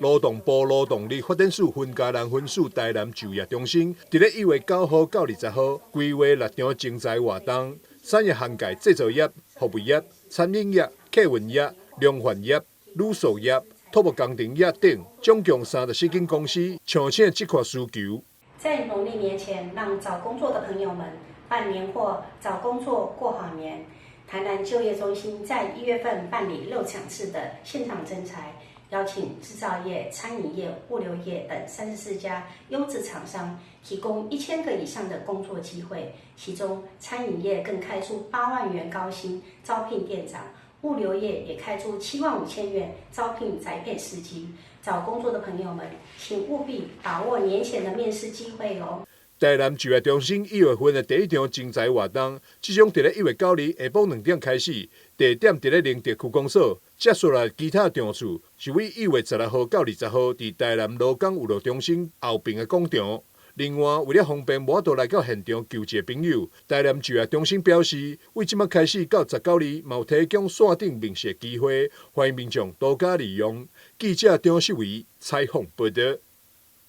勞動部勞動力發展署雲嘉南分署台南就業中心，佇咧1月9號到20號，規劃六場徵才活動，產業涵蓋製造業、服務業、餐飲業、客運業、量販業、旅宿業、土木工程業等，總共34間公司，請請這塊需求。在農曆年前，讓找工作的朋友們辦年貨、找工作過好年。台南就業中心在1月份辦理六場次的現場徵才，邀請製造業、餐飲業、物流業等34家優質廠商，提供1000個以上的工作機會。其中，餐飲業更開出8萬元高薪招聘店長，物流業也開出7.5萬元招聘宅配司機。找工作的朋友們，請務必把握年前的面試機會哦。台南就業中心1月份的第一場徵才活動，即將佇咧1月9日下晡2點開始，地點佇咧寧德區公所。接下來其他場次是為1月16號到20號，佇台南勞工物流中心後爿的廣場。另外，為了方便無法度來到現場求職的朋友，台南就業中心表示，為這擺開始到19日，嘛有提供線頂面試的機會，歡迎民眾多加利用。記者張秀維採訪報導。